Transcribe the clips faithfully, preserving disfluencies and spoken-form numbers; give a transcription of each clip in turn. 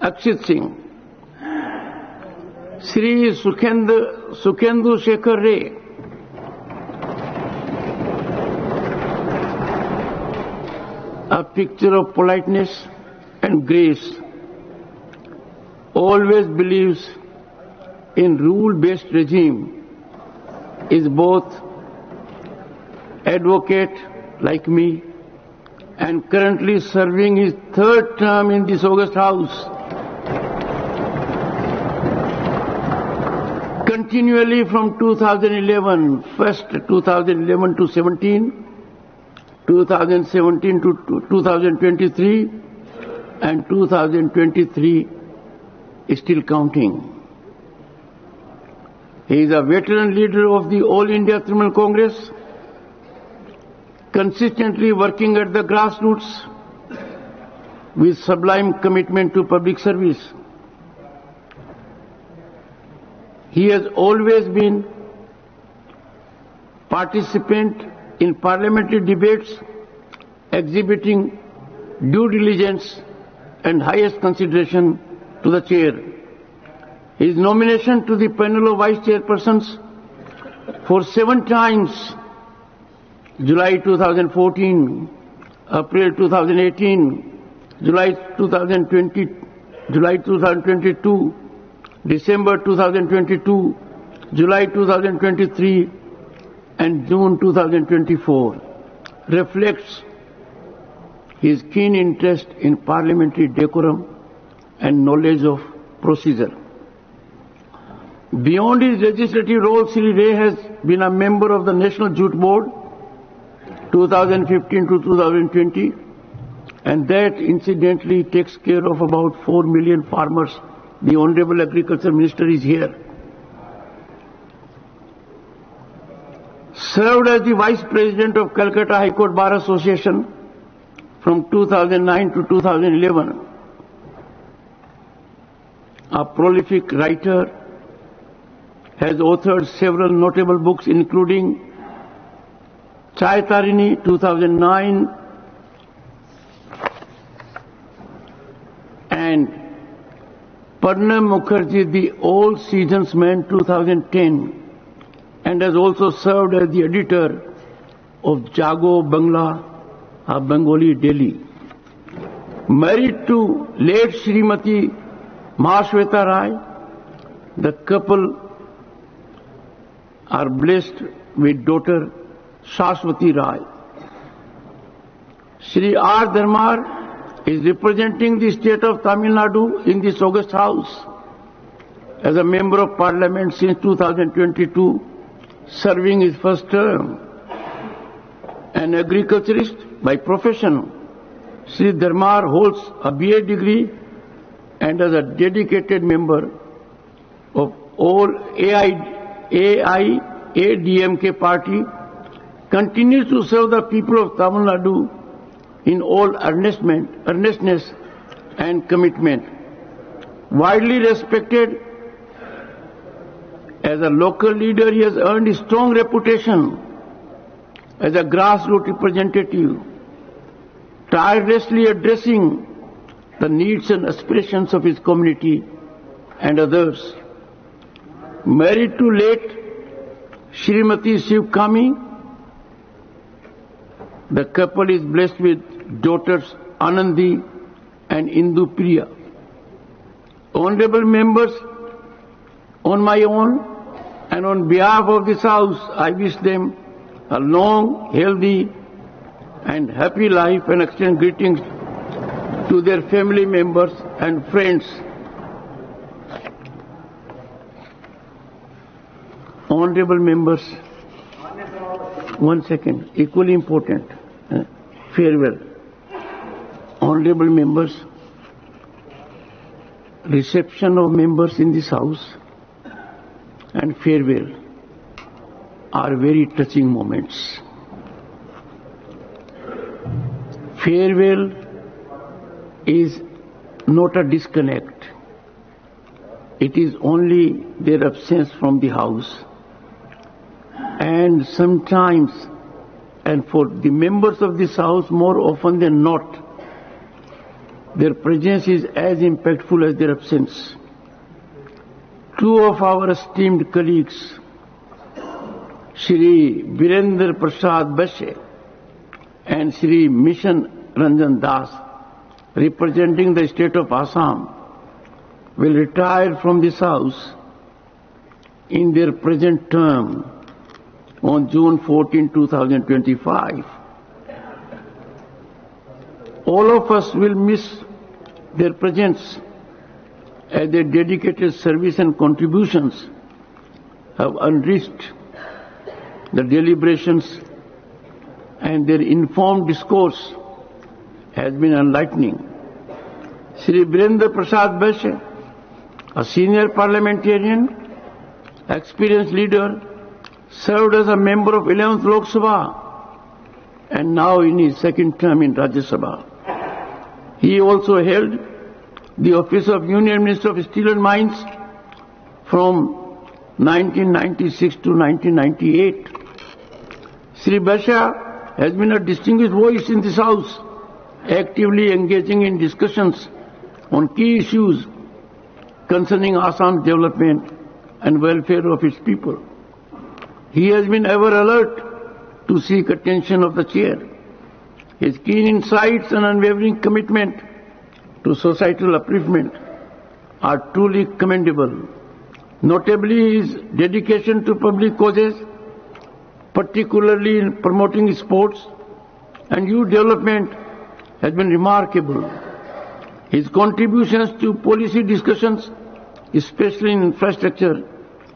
Akshit Singh, Shri Sukhendu, Sukhendu Shekhar Ray, a picture of politeness and grace, always believes in rule-based regime, is both advocate like me and currently serving his third term in this august house. Continually from two thousand eleven, first two thousand eleven to seventeen, two thousand seventeen to two thousand twenty-three, and two thousand twenty-three is still counting. He is a veteran leader of the All India Trinamool Congress, consistently working at the grassroots with sublime commitment to public service. He has always been participant in parliamentary debates, exhibiting due diligence and highest consideration to the chair. His nomination to the panel of vice chairpersons for seven times, July two thousand fourteen, April two thousand eighteen, July two thousand twenty, July two thousand twenty-two, December two thousand twenty-two, July two thousand twenty-three, and June two thousand twenty-four, reflects his keen interest in parliamentary decorum and knowledge of procedure. Beyond his legislative role, Shri Ray has been a member of the National Jute Board two thousand fifteen to two thousand twenty, and that incidentally takes care of about four million farmers. The Honorable Agriculture Minister is here. Served as the Vice President of Calcutta High Court Bar Association from two thousand nine to two thousand eleven. A prolific writer, has authored several notable books, including Chaitarini two thousand nine and Pranab Mukherjee, The All Seasons Man two thousand ten, and has also served as the editor of Jago Bangla, a Bengali daily. Married to late Srimati Mahashweta Rai, the couple are blessed with daughter Shashwati Rai. Shri R Dharmar is representing the state of Tamil Nadu in this august house as a member of parliament since two thousand twenty-two, serving his first term. An agriculturist by profession, Shri Dharmar holds a B A degree and as a dedicated member of all A I, A I A D M K party, continues to serve the people of Tamil Nadu in all earnestment, earnestness and commitment. Widely respected as a local leader, he has earned a strong reputation as a grassroots representative, tirelessly addressing the needs and aspirations of his community and others. Married to late Srimati Shivkami, the couple is blessed with daughters Anandi and Indu Priya. Honorable members, on my own and on behalf of this house, I wish them a long, healthy and happy life and extend greetings to their family members and friends. Honorable members, one second, equally important, uh, farewell. Honorable members, reception of members in this house and farewell are very touching moments. Farewell is not a disconnect. It is only their absence from the house. And sometimes, and for the members of this house, more often than not, Their presence is as impactful as their absence. Two of our esteemed colleagues, Shri Birendra Prasad Baisya and Shri Mishan Ranjan Das, representing the state of Assam, will retire from this house in their present term on June fourteen, two thousand twenty-five. All of us will miss their presence, as their dedicated service and contributions have enriched the deliberations, and their informed discourse has been enlightening. Shri Birendra Prasad Baisya, a senior parliamentarian, experienced leader, served as a member of eleventh Lok Sabha and now in his second term in Rajya Sabha. He also held the office of Union Minister of Steel and Mines from nineteen ninety-six to nineteen ninety-eight. Shri Baisya has been a distinguished voice in this House, actively engaging in discussions on key issues concerning Assam's development and welfare of its people. He has been ever alert to seek attention of the chair. His keen insights and unwavering commitment to societal upliftment are truly commendable. Notably, his dedication to public causes, particularly in promoting sports and youth development, has been remarkable. His contributions to policy discussions, especially in infrastructure,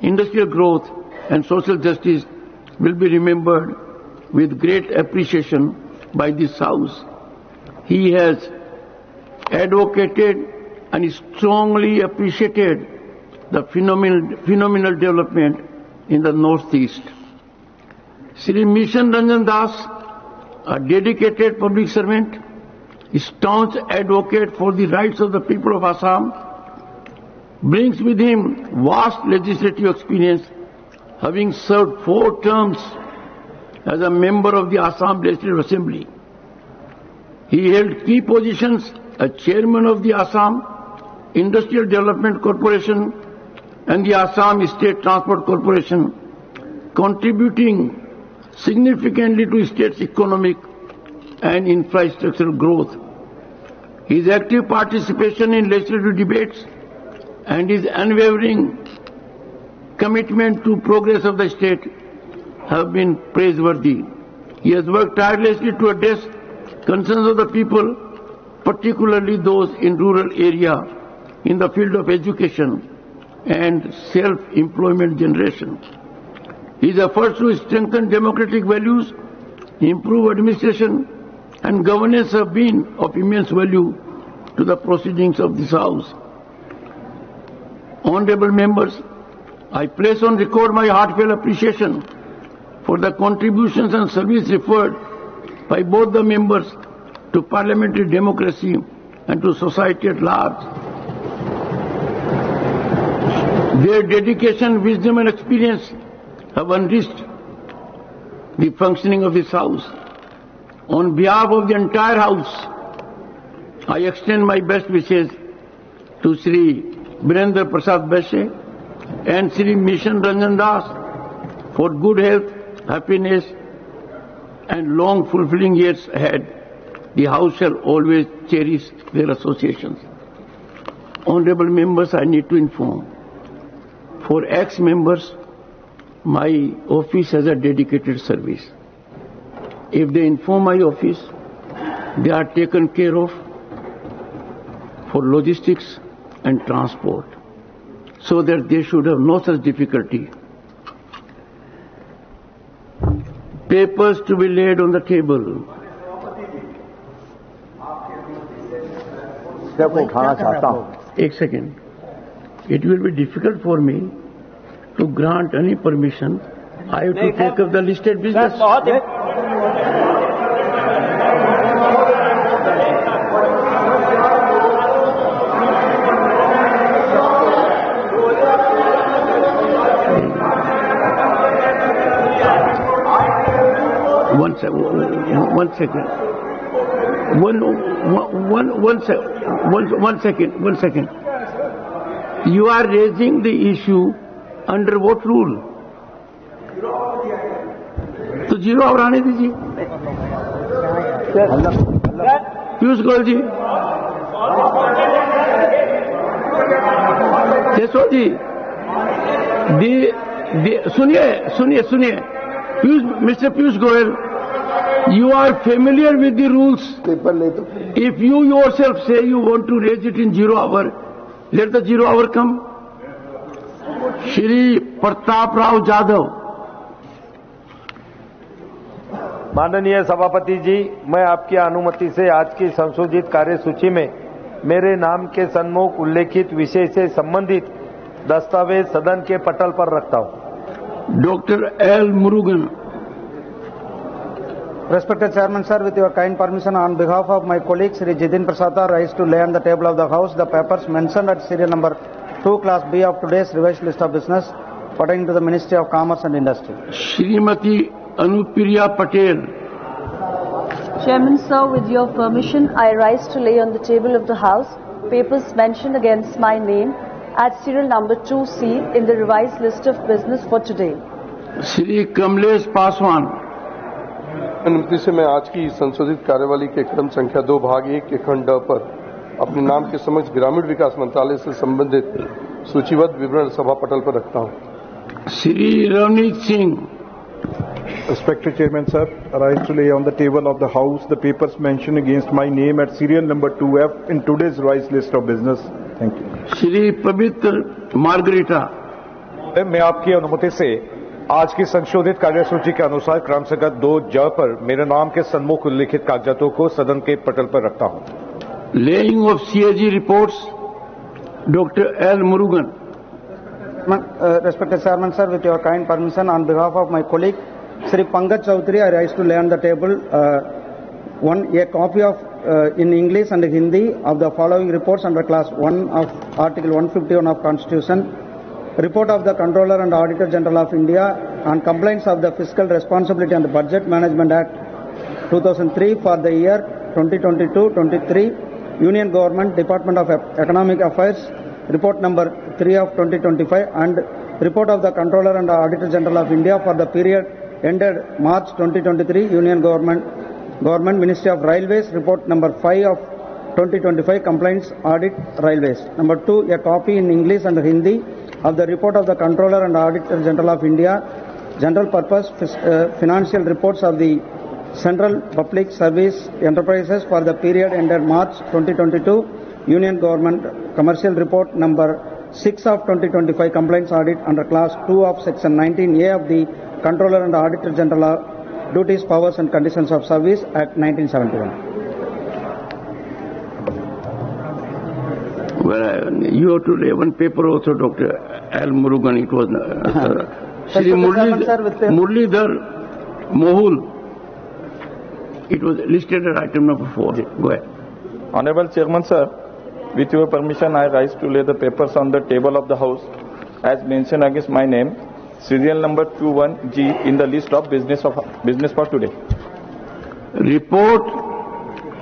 industrial growth, and social justice, will be remembered with great appreciation by this House. He has advocated and strongly appreciated the phenomenal, phenomenal development in the Northeast. Shri Mishan Ranjan Das, a dedicated public servant, staunch advocate for the rights of the people of Assam, brings with him vast legislative experience, having served four terms as a member of the Assam Legislative Assembly. He held key positions as chairman of the Assam Industrial Development Corporation and the Assam State Transport Corporation, contributing significantly to state's economic and infrastructural growth. His active participation in legislative debates and his unwavering commitment to progress of the state have been praiseworthy. He has worked tirelessly to address concerns of the people, particularly those in rural area, in the field of education and self-employment generation. His efforts to strengthen democratic values, improve administration and governance have been of immense value to the proceedings of this House. Honorable members, I place on record my heartfelt appreciation for the contributions and service offered by both the members to parliamentary democracy and to society at large. Their dedication, wisdom and experience have enriched the functioning of this House. On behalf of the entire House, I extend my best wishes to Shri Birendra Prasad Baisya and Shri Mishan Ranjan Das for good health, happiness, and long fulfilling years ahead. The House shall always cherish their associations. Honorable members, I need to inform, for ex-members, my office has a dedicated service. If they inform my office, they are taken care of for logistics and transport, so that they should have no such difficulty. Papers to be laid on the table. एक second. It will be difficult for me to grant any permission. I have to take up the listed business. One second. One second. One, one, one, one second. One, one second, one sececond. You are raising the issue under what rule? तो zero hour आने दीजिए। पीयूष गोयल जी, यशवंत जी, the, the, सुनिए, सुनिए, सुनिए। Piyush, Mister Piyush Goyal, you are familiar with the rules. Paper ले तो। If you yourself say you want to raise it in zero hour, let the zero hour come. Shri Pratap Rao Jadhav. माननीय सभापति जी, मैं आपकी अनुमति से आज की संशोधित कार्यसूची में मेरे नाम के सन्मुख उल्लेखित विषय से संबंधित दस्तावेज सदन के पटल पर रखता हूं। Doctor L Murugan. Respected Chairman sir, with your kind permission, on behalf of my colleague Shri Jiten Prasad, I rise to lay on the table of the House the papers mentioned at serial number two, class B of today's revised list of business pertaining to the Ministry of Commerce and Industry. Shrimati Anupriya Patel. Chairman sir, with your permission, I rise to lay on the table of the House papers mentioned against my name at serial number two C in the revised list of business for today. Shri Kamlesh Paswan. अनुमति से मैं आज की संशोधित कार्यवाही के क्रम संख्या दो, भाग एक के खंड ड पर अपने नाम के समक्ष ग्रामीण विकास मंत्रालय से संबंधित सूचीबद्ध विवरण सभा पटल पर रखता हूं। Shri Ravneet Singh. Respected Chairman sir, I rise to lay on the table of the House the papers mentioned against my name at serial number two F in today's revised list of business. Thank you. Shri Pabitra Margarita. मैं आपकी अनुमति से आज की संशोधित कार्यसूची के अनुसार क्रम संख्या दो ज पर मेरे नाम के सन्मुख उल्लिखित कागजातों को सदन के पटल पर रखता हूं। Laying of C A G reports, Doctor L Murugan. Uh, respected Chairman sir, with your kind permission, on behalf of my colleague Shri Pankaj Chaudhary, I rise to lay on the table, uh, one, a copy of, uh, in English and Hindi of the following reports under class one of Article one fifty-one of Constitution. Report of the Controller and Auditor General of India on compliance of the Fiscal Responsibility and Budget Management Act two thousand three for the year twenty twenty-two twenty-three, Union Government, Department of Ec-, Economic Affairs, report number three of twenty twenty-five, and report of the Controller and Auditor General of India for the period ended March twenty twenty-three, Union Government, Government, Ministry of Railways, report number five of twenty twenty-five, compliance audit railways. Number two, a copy in English and Hindi of the report of the Controller and Auditor General of India, general purpose fis-, uh, financial reports of the Central Public Service Enterprises for the period ended March twenty twenty-two, Union Government, commercial report number six of twenty twenty-five, compliance audit under class two of section nineteen A of the Controller and Auditor General Duties, Powers and Conditions of Service Act nineteen seventy-one. Well, uh, you have to lay one paper also, Doctor L Murugan, it was, uh, uh, Shri Respected Chairman, Murli-, sir, with the Murlidhar Mohul. It was listed at item number four. Ji. Go ahead. Honorable Chairman, sir, with your permission, I rise to lay the papers on the table of the House as mentioned against my name, serial number two one G in the list of business of, business for today. Report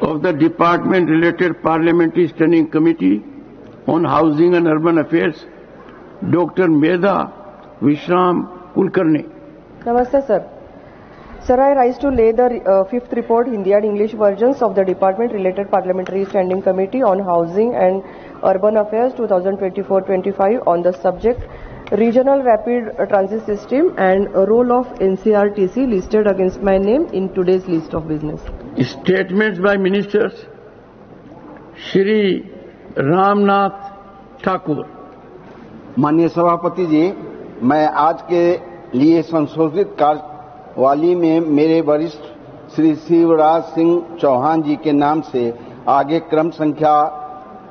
of the Department Related Parliamentary Standing Committee on Housing and Urban Affairs, Doctor Medha Vishram Kulkarni. Namaste, sir. Sir, I rise to lay the, uh, fifth report, Hindi and English versions of the department related Parliamentary Standing Committee on Housing and Urban Affairs two thousand twenty-four twenty-five on the subject Regional Rapid Transit System and role of N C R T C listed against my name in today's list of business. Statements by ministers. Shri Ramnath Thakur. माननीय सभापति जी, मैं आज के लिए संशोधित कार्यवाही में मेरे वरिष्ठ श्री शिवराज सिंह चौहान जी के नाम से आगे क्रम संख्या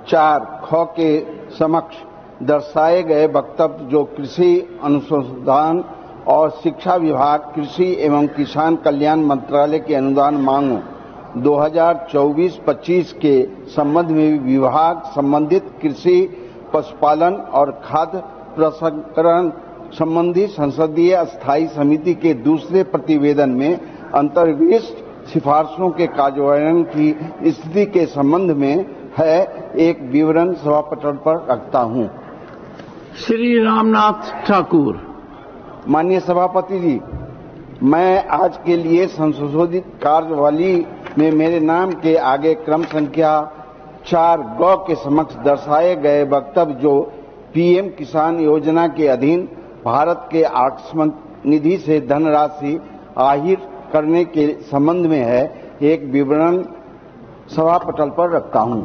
चार ख के समक्ष दर्शाए गए वक्तव्य, जो कृषि अनुसंधान और शिक्षा विभाग, कृषि एवं किसान कल्याण मंत्रालय के अनुदान मांगों दो हज़ार चौबीस पच्चीस के संबंध में विभाग संबंधित कृषि, पशुपालन और खाद्य प्रसंस्करण संबंधी संसदीय स्थायी समिति के दूसरे प्रतिवेदन में अंतर्विष्ट सिफारिशों के कार्यान्वयन की स्थिति के संबंध में है, एक विवरण सभा पटल पर रखता हूं। श्री रामनाथ ठाकुर। माननीय सभापति जी, मैं आज के लिए संशोधित कार्यवली में मेरे नाम के आगे क्रम संख्या चार ग के समक्ष दर्शाए गए वक्तव्य, जो पीएम किसान योजना के अधीन भारत के आकस्मिक निधि से धनराशि आहिर करने के संबंध में है, एक विवरण सभा पटल पर रखता हूं।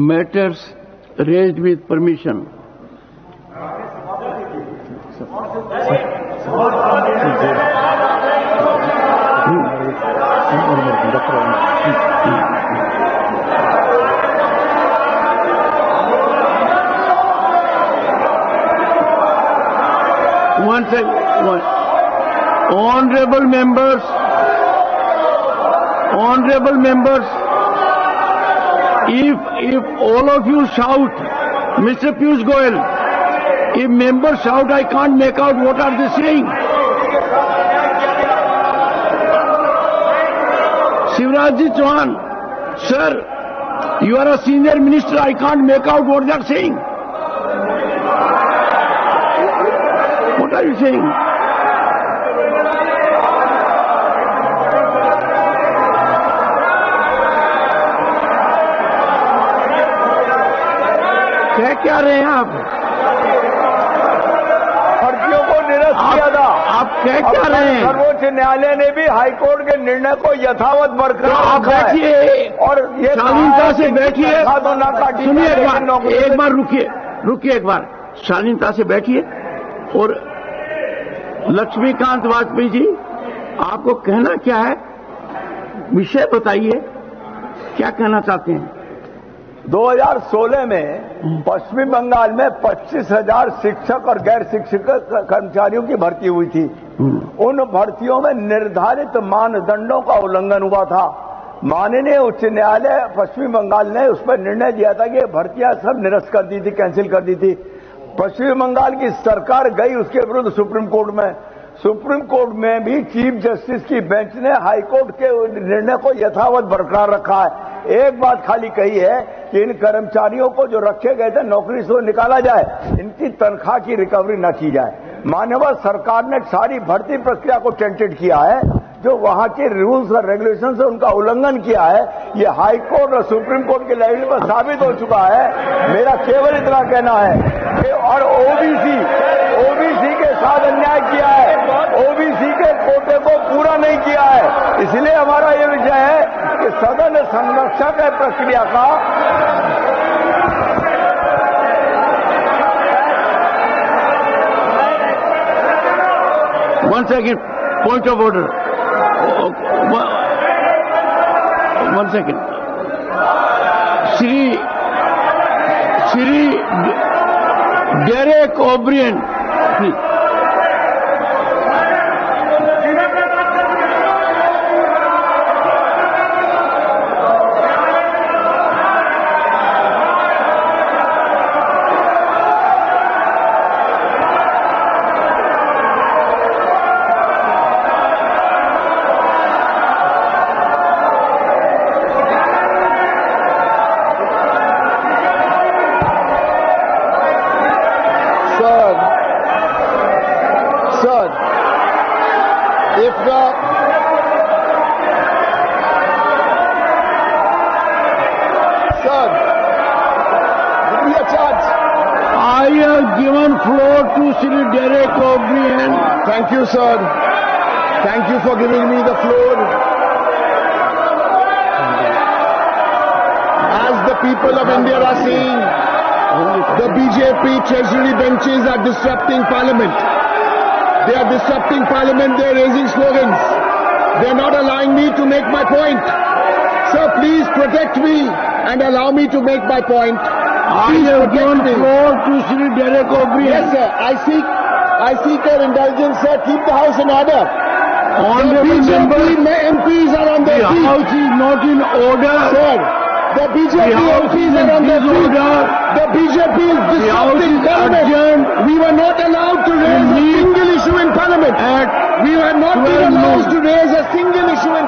Matters raised with permission. One second. One. Honorable members, honorable members, if, if all of you shout, Mister Piyush Goyal, if members shout, I can't make out what are they saying. Shivraj Ji Chauhan, sir, you are a senior minister, I can't make out what they are saying. What are you saying? कह क्या रहे हैं आप? भर्तियों को निरस्त आप, किया था। आप कह क्या रहे हैं? सर्वोच्च न्यायालय ने भी हाई कोर्ट के निर्णय को यथावत बरकरार रखा है। तो आप बैठिए, और ये शालीनता से बैठिए। सुनिए एक बार, एक बार रुकिए, रुकिए एक बार, शालीनता से बैठिए। और लक्ष्मीकांत वाजपेयी जी, आपको कहना क्या है, विषय बताइए, क्या कहना चाहते हैं? दो हज़ार सोलह में पश्चिमी बंगाल में पच्चीस हज़ार शिक्षक और गैर शिक्षक कर्मचारियों की भर्ती हुई थी। हम्म। उन भर्तियों में निर्धारित मानदंडों का उल्लंघन हुआ था। माननीय उच्च न्यायालय पश्चिमी बंगाल ने उस पर निर्णय दिया था कि ये भर्तियां सब निरस्त कर दी थी, कैंसिल कर दी थी। पश्चिम बंगाल की सरकार गई उसके विरुद्ध सुप्रीम कोर्ट में। सुप्रीम कोर्ट में भी चीफ जस्टिस की बेंच ने हाई कोर्ट के निर्णय को यथावत बरकरार रखा है। एक बात खाली कही है कि इन कर्मचारियों को जो रखे गए थे नौकरी से निकाला जाए, इनकी तनख्वाह की रिकवरी ना की जाए। मान्यवर सरकार ने सारी भर्ती प्रक्रिया को टेंटेड किया है। जो वहां के रूल्स और रेगुलेशन से उनका उल्लंघन किया है, ये हाई कोर्ट और सुप्रीम कोर्ट के लेवल पर साबित हो चुका है। मेरा केवल इतना कहना है कि और ओबीसी, ओबीसी के साथ अन्याय किया है, ओबीसी के कोटे को पूरा नहीं किया है। इसलिए हमारा ये विषय है कि सदन संरक्षक है प्रक्रिया का। One second. Point of order. One, one second. Shri, Shri Derek O'Brien, please. Sir, sir, if the, sir, give me a chance. I have given floor to Shri Derek O'Brien. Thank you, sir. Thank you for giving me the floor. As the people of India are seeing, the B J P treasury benches are disrupting parliament. They are disrupting parliament, they are raising slogans. They are not allowing me to make my point. Sir, please protect me and allow me to make my point. I have given floor to Shri Derek O'Brien. Yes, sir. I seek, I seek your indulgence, sir. Keep the house in order. Honorable members, the B J P M Ps are on their feet. The house is not in order. Sir, the B J P M Ps are on their feet. The B J P is disrupting government. We were not allowed to raise a single issue. Issue in Parliament. At We have not been twelve allowed noon. To raise a single issue in